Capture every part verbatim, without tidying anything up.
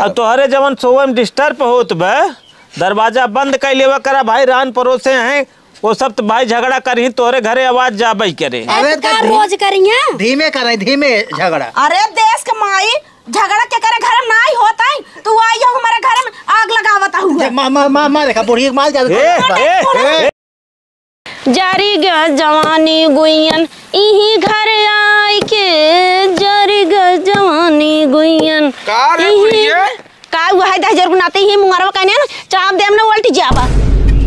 अब तोहरे जवन सोवे में disturb होत बा, दरवाजा बंद कइ लेवा करा भाई, रान परोसे हैं, वो सब तो भाई झगड़ा करही, तोहरे घरे आवाज जाबइ करे। अरे अरे तो का तो धी-, रोज करिहे? धीमे करे, धीमे झगड़ा। अरे देश के माई, झगड़ा के करे घर में नाई होत है, तू आई हो हमारे घर में आग लगावत हुआ। जे मा-, मा-, मा-, मा देखा, बुढ़ी के माल जावे। ए, ए, ए। जरी ग जवानी गुइयन, इही घर आइके, जरी ग जवानी गुइयन, का रे इही बुढ़िया? का हुआ है, दहिजर के नाते ही मुंगरवा कहने ना, चाप देम ना उल्टी जाबा।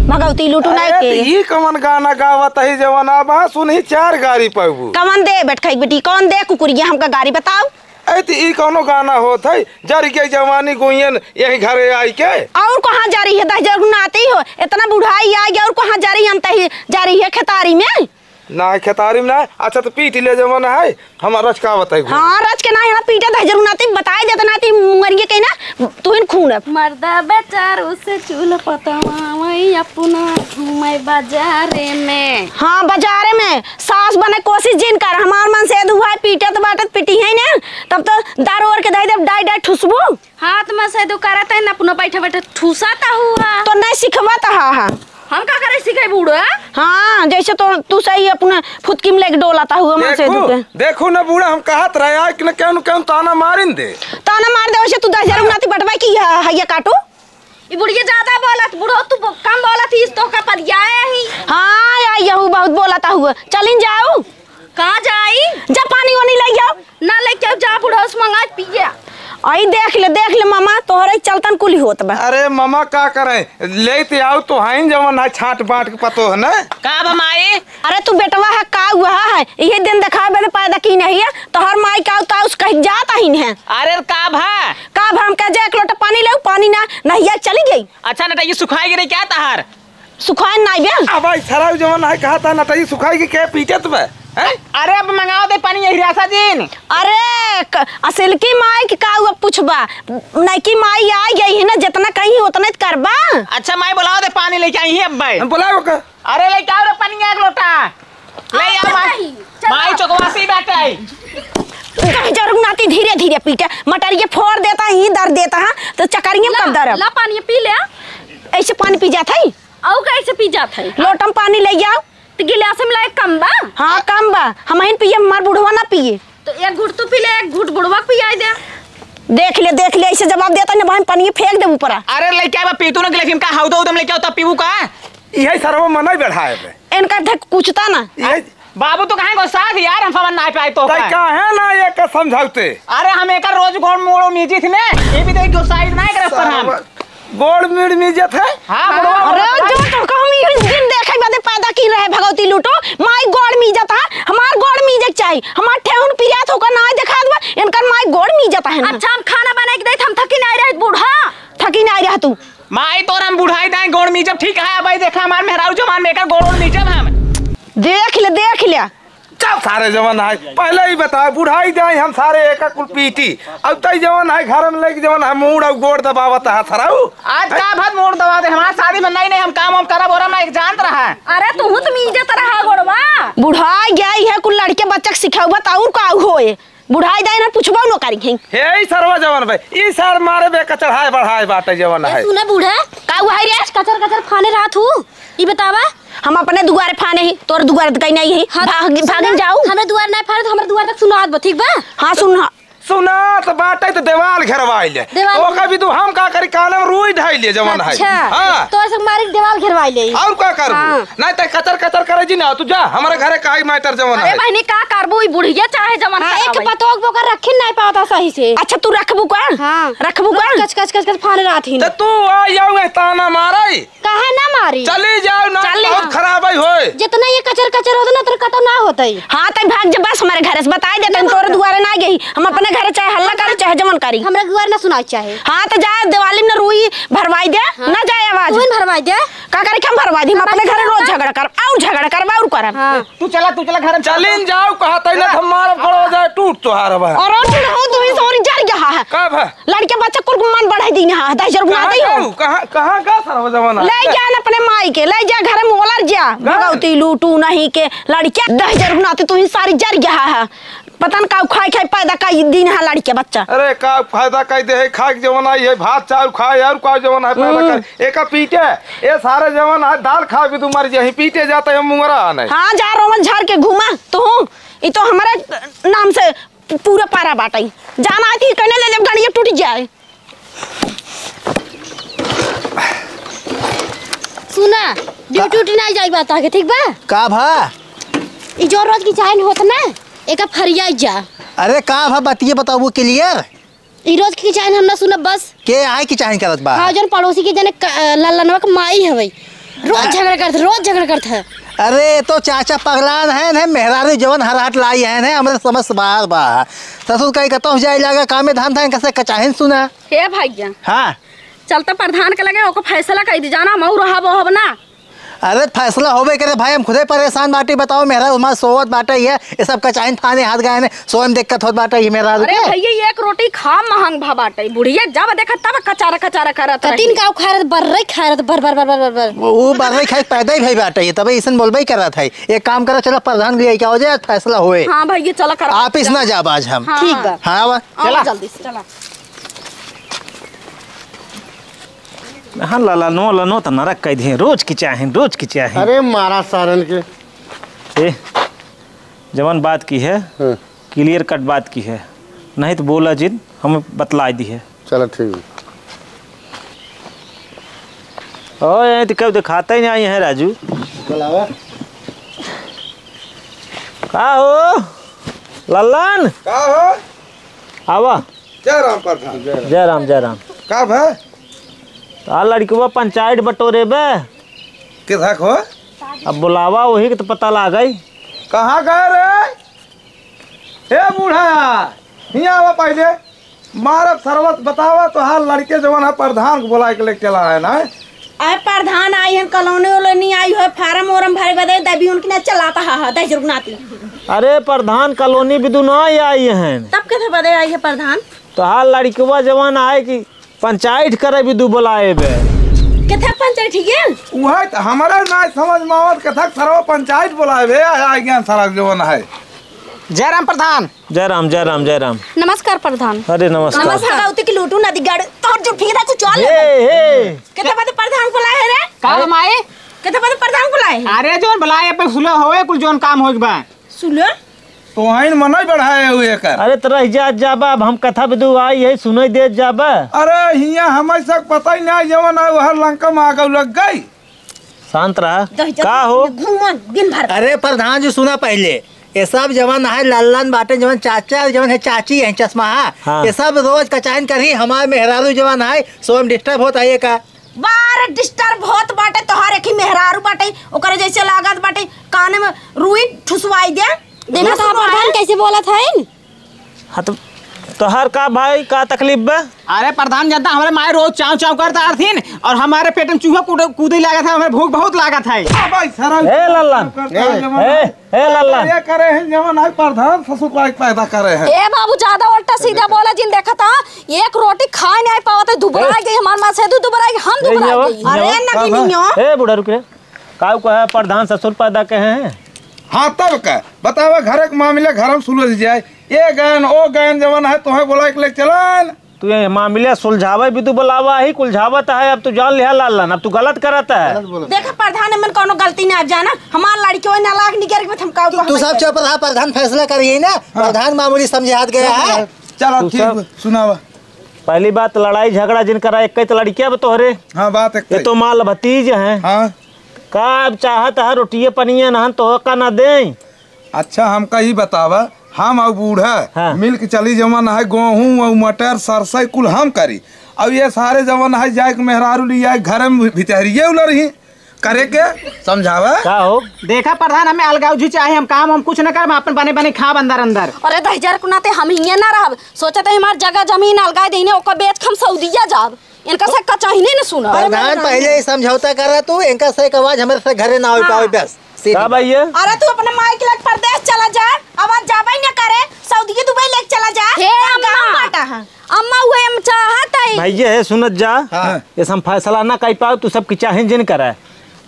भगवती लूटू ना अरे, के। त ई कवन गाना गावत है जवन अब सुनही चार गारी पाबू। कवन दे बैठ खाई बेटी, कौन दे कुकुरिया हमका गारी बताओ? ए, त ई कौनो गाना होत है? जर के जवानी गुइयन यही घरे आई के। और कहाँ जा रही है? दहिजर गुनाती हो, इतना बुढ़ाई आ गया, और कहाँ जा रही है? अंत ही जा रही है खेतारी में। ना, खेतारी में ना। अच्छा, त पीट ले जवन है, हम रच का बताई घूम। हाँ, रच के ना, यहाँ पीटे दहिजर गुनाती, बताई देते ना, ती मुंगरिए के ना, तू ही खून अब। मर्दा बेचारू से चूल्ह पतवा वही अपना घूमे बाजारे में। हाँ, बाजारे में। सास बने कोशिश जिन कर, हमार मन से दुहाई पीटत बाटत पिटी है ना, तब तो दारू ओर के दे देब, डाई डाई ठुसबू। हाँ, तो मन से दु करत है ना, अपना बैठे बैठे ठूसत हुआ। तो नहीं सिखवत हा, हा। हम का करे सिखाई बूढ़ा? हाँ, जैसे तो तू सही अपना फुतकी में लेके डोलाता हुआ मन से देखू, दुखे। देखू ना बूढ़ा, हम कहत रहे आज कि न केहू न केहू ताना मारिन दे। ताना मार दे, वैसे तू दस हजार उनाती बटवाई की है, है ये काटू? ई बुढ़िया ज्यादा बोलत, बूढ़ो तू ब-, कम बोलत ही, इस तो का पदियाए ही। हाँ, या यहू बहुत बोलता हुआ। चलिन जाऊ। कहाँ जाई? जा पानी वानी ले जाओ। ना लेके आओ, जा बूढ़ो से मंगा के पिए। आई देख ले, देख ले मामा, तोहरे चलतन कुली होत बा। अरे मामा का करें, लेते आओ तो हाइन जवन है छाट बांट के पतो है ना। का बा माई? अरे तू बेटवा है, का हुआ है? इहे दिन देखावे बदे पैदा की नहीं है, तोहर माई का उताउस कह जात ही है। अरे का भा? का भा, हम कह जे एक लोटा पानी ले, पानी ना, नहिया चली गई। अच्छा नटैया सुखाई गिरे क्या तहार? सुखाई नाई बे। अब आई सराउ जवन है कहा था नटैया सुखाई के, के पीटत बे? हैं? अरे अब मंगाओ दे पानी यही रासा दिन। अरे क-, असिल की माई के का हुआ पूछबा? नई की माई आई गई है ना, जितना कहीं उतने त करबा। अच्छा माई बुलाओ दे पानी लेके आई है अब भाई। हम बुलाओ का? अरे लेके आओ रे पनिया एक लोटा। ले आओ माई। नहीं, चलो। माई चौकवासी बाटे आई। कहीं जरूर नाती धीरे धीरे पीटे, मटरिये फोड़ देता ही, दर्द देता है, तो चकरिये में ला, कब दर्द? ला पानी पी ले। ऐसे पानी पी जात है? और कैसे पी जात है? लोटम पानी ले आओ। तो गिलास में लाए कम बा? हाँ, कम बा। हम ही पिए, हमार बुढ़वा ना पिए। तो एक घूंट तू पी ले, एक घूंट बुढ़वा के पियाई दे। देख ले, देख ले, ऐसे जवाब देता ना, बहन, पनिये फेंक दे ऊपर। अरे, लेके आवा, पीतू ना, लेकिन का हाउदा उदम लेके आओ, तब पीबू का? यही सरवा मना ही बैठा है बे। इनका धक कुचता ना। यही बाबू तो कहाँ गोसाख यार, हम समझ ना पाए तो तै का। काहे ना ये का समझाउते? अरे, हम एकर रोज गोड़ मोड़ो मीजी थी ने, ये भी देख गोसाई ना करे पर हम। सरवा। गोड़ मीड़ मीजत है? हाँ, बुढ़वा अरे, बोलत जो है। तो कहूँ ई दिन देखे बदे पैदा की रहे भगवती लूटो, माई गोड़ मीजत है, हमार गोड़ मीजे के चाही, हमार ठेहुन पिरात होकर ना देखात बा, इनकर माई गोड़ मीजत है ना। अच्छा, हम खाना बनाए के देत, हम थकी नाई रहत बूढ़ा। थकी नाई रह तू। माई तोर हम बुढ़ाई दाई गोड़ मीजब ठीक है, अब देखा हमार मेहरारू जवान में एकर गोड़ ओड़ मीजब हम। देख ले, देख ले। चल सारे जवन है, पहले ही बताओ, बुढ़ाई जाए हम सारे एक कुल पीटी। अब तई जवन है, घर में लेके जवन है, मूड़ और गोड़ दबावत है सराऊ। आज का भर मूड़ दबा दे, हमार शादी में नहीं, नहीं, हम काम वाम करब, ओरम ना एक जानत रहा। अरे, तू तो मीजत रहा गोड़वा। बुढ़ाई गई है, कुल लड़के बच्चे के सिखाउबा, त और का होए? बुढ़ाई दाई ना पूछबो न करी हैं। हे, ई सरवा जवन बे, ई सर मारे बे, कचढ़ाए बढ़ाए बाटे जवन ए, है। सुने बूढ़ा, का हुआ है रे? कचर कचर फाने रात हूँ, ई बतावा। हम अपने दुआरे फाने ही, तोर दुआरे त कहीं नहीं है। हाँ, भाग, सुना, भागन जाऊ। हमरे दुआरे नहीं फाने तो हमरे दुआरे तक सुनात बा, ठीक बा? हाँ, सुन, हाँ। सुनात बाटे तो देवाल घेरवाई ले। देवाल तो घेर- कभी तू हम का करी, काले में रुई ढाई ले जवन है। अच्छा, हाँ। तो ऐसे मारी देवाल घेरवाई ले। और का करबू? हाँ। नहीं तो कचर कचर करे जी ना, तू जा, हमारे घरे का ही matter जवन अरे है। बहनी, का करबू, ई बुढ़िया चाहे जवन हाँ, एक करावे। पतोक बोकर रखिन नहीं पावता सही से। अच्छा, तू रखबू का? हाँ। रखबू का? कच, कच, कच, कच फाने रात ही तो ना। तू आ जाऊ, ए ताना मारे। काहे ना मारी? चली जाओ ना, चली। बहुत खराब है होए। जितना ये कचर कचर होता ना, उतना कतौ ना होता ही। हाँ, तै भाग जा, बस हमारे घर से बताई देते, हम तोरे दुआरे ना गई। हम अपने घर चाहे हल्ला करे, चाहे जमन करी। हमरा दुआरे ना सुनाई चाहे। हाँ, तो जाए दिवाली में रुई भरवाई दे, हाँ। ना जाए आवाज। तू ही भरवाई दे। का करे, हम भरवाई दे, हम अपने घर रोज झगड़ा कर, और झगड़ा कर, और करब। हाँ। तू चला, तू चला घर में। चलिन जाओ, कहा तै ना, हम मारब, खड़ो हो जाए, टूट तोहार अब। और टूट हो, तू ही सौरी जर गया है। का भा? लड़के बच्चे कुल मन बढ़ाई दीन हा, दस हजार रुपया कहाँ दे हो। जाऊ? कहाँ, कहाँ का सरवा जमाना? ले जा न अपने माई के, ले जा घर में ओलर जा। का? भगवती लूटू नहीं के लड़के दस हजार रुपया नाते तू ही सारी जर गया है। पता न का खाई खाई पैदा का दिन है लड़के बच्चा। अरे का फायदा कई दे है, खाए के जवन आई है, भात चाउर खाए और का जवन है पैदा हम्म। कर। एका पीटे, ए सारे जवन है दाल खाए भी तू मर जाही, पीटे जाता है मुंगरा आने। हाँ, जा रोवन झाड़ के घूमा तू। ई तो हमारे नाम से पूरा पारा बाटई। जाना आई थी कहने ले जब गाड़िया टूट जाए। सुना, ड्यूटी उटी ना जाई बात आगे, ठीक बा? का भा? ई जो रोज की चाइन होत ना, एका फरिया जा। अरे का भा, बतिये बताओ क्लियर। ई रोज की चाइन हम ना सुनब बस। के आए की चाइन करत बा? हाँ, जौन पड़ोसी के जने क-, लल्लनवा के माई हवे। रोज झगड़ा करत, रोज झगड़ा करत है। अरे तो चाचा पगलान है ने, मेहरारू जवन हराट लाई है ने, हमरे समझ से बाहर बा। ससुर कहीं कतौ जाए लागा कामे धान धान कैसे कचाहिन सुना। हे भैया। हाँ। चल तो प्रधान के लगे ओको फैसला कर दी जाना, हम रहब ओहब ना। अरे फैसला होबे करे भाई, हम खुदे परेशान बाटी। बताओ मेहरारू हमार सोवत बाटे ये, ये सब कचाहिन थाने हाथ गए ने, सोए में दिक्कत होत बाटे ये मेहरारू अरे के। भैया, एक रोटी खा महंग भा बाटे, बुढ़िया जब देखा तब कचारा कचारा करत कतिन रही। का खारत बर्रे खारत बर बर बर बर बर बर। वो, वो बर्रे खाए पैदा ही भई बाटे ये, तबे इसन बोलबे ही करत है। एक काम करो, चलो प्रधान के लिए क्या हो जाए, आज फैसला होए। हाँ भैया, चलो करो। आप इस ना जाब आज हम। हाँ। ठीक बा। हाँ, आवा। आओ चला। जल्दी से। चला। हाँ, ललनो, ललनो त नरक कह दिए, रोज की चाहे, रोज की चाहे। अरे मारा सारन के। ए, जवन बात की है, हाँ। Clear cut बात की है, नहीं तो बोला जिन, हमें बतला दी है। चलो ठीक है। ओ, ये तो क्यों दिखाता ही नहीं है राजू। बुलावा। का हो, लल्लन? का हो? आवा। जय राम प्रधान। जय राम, जय राम। का भा? तो आ लड़कवा पंचायत बटोरे बे। किधर हो? अब बुलावा, वही के तो पता लागई। कहाँ गए रे? ए बूढ़ा, हियाँ आवा पहिले। मारब सरवत, बतावा तोहार लड़के जवन है प्रधान को बुलाए के लेके चला है ना? अरे प्रधान आई हन, कॉलोनी वोलोनी आई हो, फार्म वोरम भरे बदे दबी उनकी ना चलाता हा, हा, दस रुक नाती। अरे प्रधान कॉलोनी बिदु ना आई हन। तब कैसे बदे आई है प्रधान? तोहार लड़कवा जवन आए कि पंचायत करे बिदु बुलाए बे। कैसे पंचायत ठीक है? उहे त हमरे ना समझ में आवत, कैसे सरवा पंचायत बुलाए बे, आ, आ गया सरवा जवन है। जय राम प्रधान। जय राम, जय राम, जय राम। नमस्कार प्रधान। अरे नमस्कार। नमस्कार। भगवती की लूटू नदी गढ़, तोहर जो फिंगरा से चल। हे, हे। केते बदे प्रधान बुलाए है रे? का अरे। माई? केते बदे प्रधान बुलाए है? अरे जोन बुलाए पे सुलो होए कुल जोन काम होइक बा। सुलो? तोहइन मनई बढ़ाए हुए कर। अरे त रह जा जाबा, अब हम कथा बिदु आई है सुनई दे जाबा। अरे हिया हमें सब पता ही ना जवन है वह लंका में आग लग गई। शांत रहा। दहिजर का हो? घूमन दिन भर। अरे प्रधान जी सुना पहिले, ये सब जवन है लल्लन बाटे, जवन चाचा, जवन है चाची है चश्मा, हाँ। हाँ। ये सब रोज कचाइन करही, हमार मेहरारू जवन है, सो हम disturb होत है ये का? बार disturb होत बाटे, तोहार एक ही मेहरारू बाटे, ओकरे जैसे लागत बाटे, काने में रुई ठुसवाई दे। देखा देखा तो सुनो प्रधान है? कैसे बोलत है? हाँ, तो तोहार का भाई, का तकलीफ बा? अरे प्रधान, जनता हमरे माए रोज चाव चाव करता आरथिन और हमारे पेट में चूहा कूदे, कूदे लागत है, हमें भूख बहुत लागत है। ए लल्लन, ए, ए लल्लन। ये करे हैं जवन है प्रधान ससुर लायक पैदा करे हैं। ए बाबू, ज्यादा उल्टा सीधा बोला जिन, देखा था एक रोटी खाए नहीं पावत है, दुबरा ए। गई हमार माँ से, दू दुबरा गई, हम ए, दुबरा ये गई। ये अरे नगिनियो। ए बूढ़ा रुक रे, का कहे प्रधान ससुर पैदा कहे हैं? हाँ तब का बतावा, घर के मामला घर में सुलझ जाए। ए गयन, ओ गयन जवन है, तोहे बोला के ले चलन। तू ये मामला सुलझावे भी तू बुलावा ही, कुलझावत है। अब तू जान लिहा लालन, अब तू गलत करत है। गलत बोलत है। देखा प्रधान, एमन कौनो गलती ना, अब जाना हमार लड़की वही नालायक निकर के हम का तू, तू सब चुप रहा, प्रधान फैसला करिए ना। हाँ। प्रधान मामूली समझे हाथ गया है। चलो तू ठीक सब बा, सुनावा। पहली बात, लड़ाई झगड़ा जिन करा, एक तो लड़किया बा तोहरे। हाँ, बात एक ये तो माल भतीज हैं। हाँ। का अब चाहत है रोटिये पनिये नहन तो का ना दें? अच्छा, हमका ई बतावा, हम अउ बूढ़ा हाँ। मिल के चली जवन है, गोहूँ अउ मटर, सरसई कुल हम करी, अउ ये सारे जवन है जाए के मेहरारू लिया घरे में भितरिये उलरही करे के समझावा। का हो? देखा प्रधान, हमें अलगाव जी चाहे, हम काम हम कुछ न करब, अपन बने बने खाब अंदर अंदर। अरे दहिजर कुनाते हम हिये ना रहब, सोचत है हमार जगह जमीन अलगाए देने, ओकर बेच के हम सऊदिया जाब। इनका से कचाही नहीं ना सुना। प्रधान, पहले ही समझौता करा तू, इनका से एक आवाज हमारे से घरे ना हो हाँ। पावे, बस, सीधी का बात। भैया? अरे तू अपने माई के लग परदेश चला जा, आवाज जाबे ही ना करे, सऊदी दुबई लेके चला जा। हे हम अम्मा। गाँव बाटा है। अम्मा, उहे हम चाहत है। भैया, हे सुनत जा, हाँ। ये हम फैसला ना कर पाओ, तू सब की चाहे जिन करे।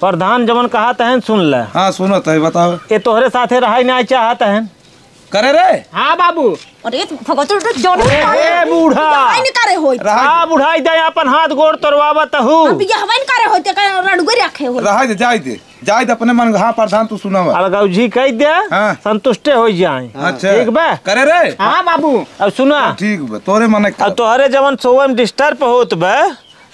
प्रधान जवन कहत हैं, सुन ले। हाँ, सुनत है, बताओ। ये तोहरे साथे रहाई ना चाहत हैं। करे रे। हाँ बाबू। अरे भगत, तो जोन ए, ए, बूढ़ा। बियाह नहीं करे होई। रहा का दे। बुढ़ाई दे, अपन हाथ गोड़ तोड़वावत हूँ। अब बियाह नहीं करे होई, ते का रड़ुए रखे होई। रहा दे, जाए दे, जाए दे अपने मन। हाँ प्रधान, तू सुनावा। अलगौजी कह दे, हाँ। संतुष्टे हो जाए। अच्छा। ठीक बा? करे रे। हाँ बाबू। अब सुना। ठीक बा, तोरे मन अब तोहरे जवन सोवे में disturb होत बा,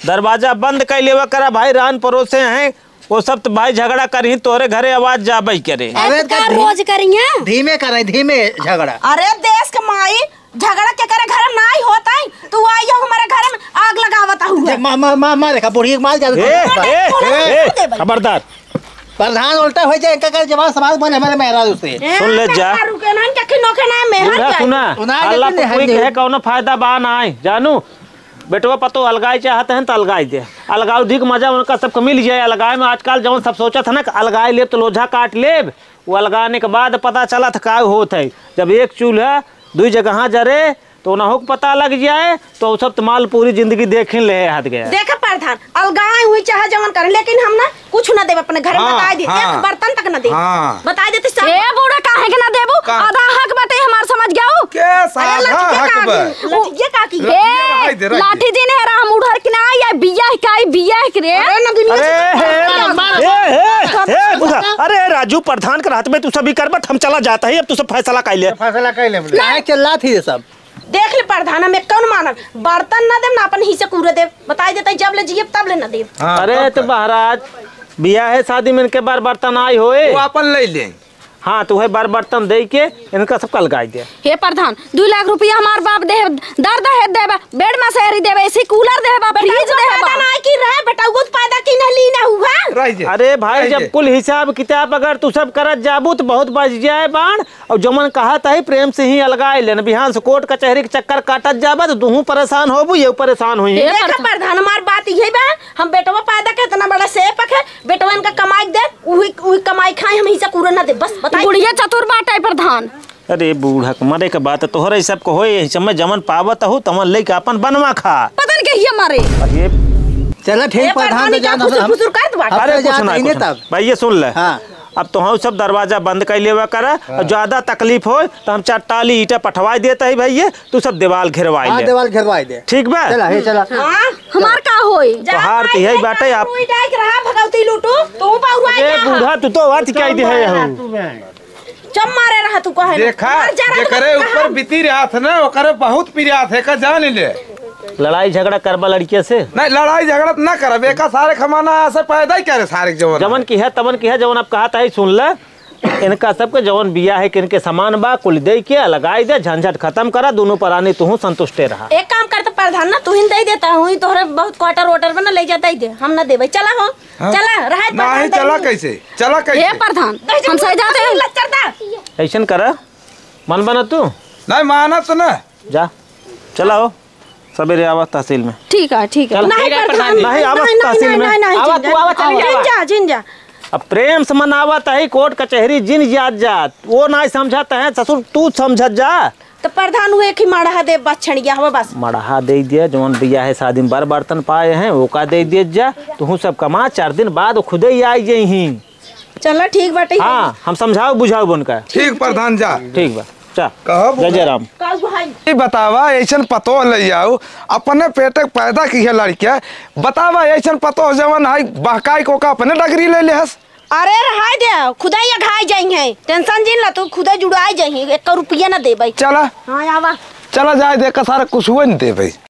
दरवाजा बंद कर लेवा करा भाई, रान परोसे हैं, वो सब तो भाई झगड़ा करी, तोहरे घरे आवाज जाबे करे। अरे अरे तो का धी-, रोज करिया? धीमे करे, धीमे झगड़ा। अरे देश के माई, झगड़ा के करे घर में नाई होत है, तू आई हो हमारे घर में आग लगावत हुआ। मा-, मा-, मा-, मा देखा, बुढ़ी के माल जादू ए, ए, ए, ए, खबरदार। प्रधान उल्टा हो जाए, इनका कर जवाब सवाल बने हमारे मेहरारू से। ए, सुन ले जा। मेहरारू के नाम के खिनो के नाम में हट बूढ़ा जाए। सुना, उनार अल्लाह लेकिन को कोई हंडी। कहे कौनो फायदा बा ना है, जानू। बेटवा पतो अलगाए चाहत हैं तो अलगाए दे। अलगाव धिक मजा उनका सबके मिल जाए। अलगाए में आजकल जवन सब सोचत है ना कि अलगाए लेब तो लोझा काट लेब, वो अलगाने के बाद पता चलत का होत है। जब एक चूल्हा दुई जगह जरे तो उनहु के पता लग जाए, तो उ सब तो माल पूरी जिंदगी देखिन ले हाथ गया। देख प्रधान, अलगाए हुई चाहे जवन करे, लेकिन हम ना कुछ ना देब अपने घर में, हाँ, बताए दे, हाँ। एक बर्तन तक ना देब। हाँ। बताए देते सब। ए बूढ़ा, काहे के ना देबू? का? आधा हक बाटे हमार, समझ गया हूँ। के अरे साधा लठिया हक का बा? की? लठिया का की? ए, रहे दे, रहे दे। लाठी जी ने रहा, हम उधर के ना आई, बिया है का, बिया है के रे। अरे नगिनिया अरे, से हे, मार। हे, हे, हे, बुढ़ा, अरे राजू प्रधान के हाथ में तू सभी कर बट, हम चला जाता है, अब तू सब फैसला कर ले। फैसला कर ले। काहे चिल्लात ही ये सब? देख ले प्रधान, हम एक कौन मानब, बर्तन ना देब ना अपन हिस्से कूड़े देब, बताई देते जब ले जियब तब ले ना देब। हाँ, अरे तब तो का? महाराज, बियाह है शादी में इनके बार बर्तन आई होए। वो अपन ले ले। हाँ, तो वही बार बर्तन दे के इनका सब अलगाई दे। हे प्रधान, दू लाख रुपया हमार बाप दे, दर दहेज देबे, बेड मसेरी देबे, एसी कूलर देबे, फ्रिज देबे। पैदा ना की रहे बेटा, वो पैदा की ना ली ना हुआ। रह जे। अरे भाई, रह जब जे। कुल हिसाब किताब अगर तू सब करत जाबू तो बहुत बच जाए बाण। और जमन कहत ही प्रेम से ही अलगाए लेन, बिहान से कोर्ट कचहरी के चक्कर काटत जाबा तो तुहू परेशान होबू, ये परेशान हुई। हे देख प्रधान। प्रधान, हमार बात यही बा, हम बेटवा पैदा के इतना बड़ा सेपक है, बेटवा इनका कमाई दे, उही उही कमाई खाए, हम हिस्सा कूड़ा ना दे, बस बताई। बुढ़िया चतुर बाटे प्रधान। अरे बूढ़ा के मरे के बात तोहरे सब को होए, यही समय जमन पावत हो तमन लेके अपन बनवा खा। पता नहीं कहिया मरे। अरे चला ठीक ए प्रधान, प्रधान, तो क्या जान फुसुर हम, फुसुर करत बाटे? हम अरे तो कुछ जान ना, ही कुछ नहीं ना। तब। भाई ये सुन ले। हाँ। अब तोहू सब दरवाजा बंद कर लेवा करा, हाँ। और ज्यादा तकलीफ होए तो हम चार टाली ईंटा पठवाई देता ही भैया, तू सब दीवाल घेरवाई हाँ, ले। दीवाल घेरवाई दे। ठीक बा? चला, हे चला। हाँ। हमार का होई? जा तोहार भाई, तो यही जा, बाटे, जा, आप तू ही डाइक रहा, भगवती लूटू, तू पौरुआ ए जा। बूढ़ा, तू तो बात कह दे है हूँ। चम मारे रहा तू कहे ना। देखा, मार जा रहा तू जेकरे कहे ऊपर हम। बीती रहा था ना, ओकरे बहुत पिरात है, का जान ले। लड़ाई झगड़ा करबा लड़किया से? नहीं, लड़ाई झगड़ा ना करब, एका सारे खमाना ऐसे पैदा ही करे सारे जवन जवन है। की है, तवन की है, जवन आप कहत है, सुन ले। इनका सबके जवन बिया है कि इनके सामान बा, कुल दे के लगाई दे, झंझट खत्म करा, दोनों परानी तुहू संतुष्टे रहा। एक काम कर तो प्रधान ना, तू ही दे देता हूँ, तोहरे बहुत क्वार्टर वोटर में ना ले जाता ही दे, हम ना देबे, चला हो, हाँ। चला, रहा है प्रधान नहीं, दे चला दे। कैसे? चला कैसे? हे प्रधान, नहीं, हम सही जाते हैं। लग करता। ऐसन करा, मन बना तू? नहीं मानत ना। जा, चला हो, सवेरे आवा तहसील में। ठीक है, ठीक है। चल, नहीं, ठीक है, प्रधान। प्रधान। नहीं, आवा नहीं, नहीं, तहसील नहीं, में। नहीं, नहीं, आवा, जिन तू आवा, जा। चली आवा। जिन जा, जिन जा। अब प्रेम से मनावत है, कोर्ट कचहरी जिन जात जात, वो नहीं समझत है, ससुर तू समझत जा। तो प्रधान, वो एक ही मड़हा दे, बस छड़िया हवा बस। मड़हा दे दिया, जौन बिया है शादी में बड़ बर्तन पाए हैं, वो का दे दिए जा। तू सब कमा, चार दिन बाद वो खुदे ही आई जइहीं। चला, ठीक बाटे। हाँ, हम समझाओ बुझाओ उनका। ठीक, प्रधान, जा। ठीक बा, जा। कहो जय जय राम। का भाई? ई बतावा, ऐसन पतोह ले आओ, अपने पेटे पैदा की है लड़किया। बतावा, ऐसन पतोह जवन है, बहकाई को का अपने डगरी ले ले हस। अरे रहाई दे, खुदा ही अघाई जाई है, tension जिन ला तू, खुदा जुड़ाई जाई है, एक रुपया ना देबै। चला। हाँ, आवा। चला जाए दे, का सारा कुछ हुए न देबै।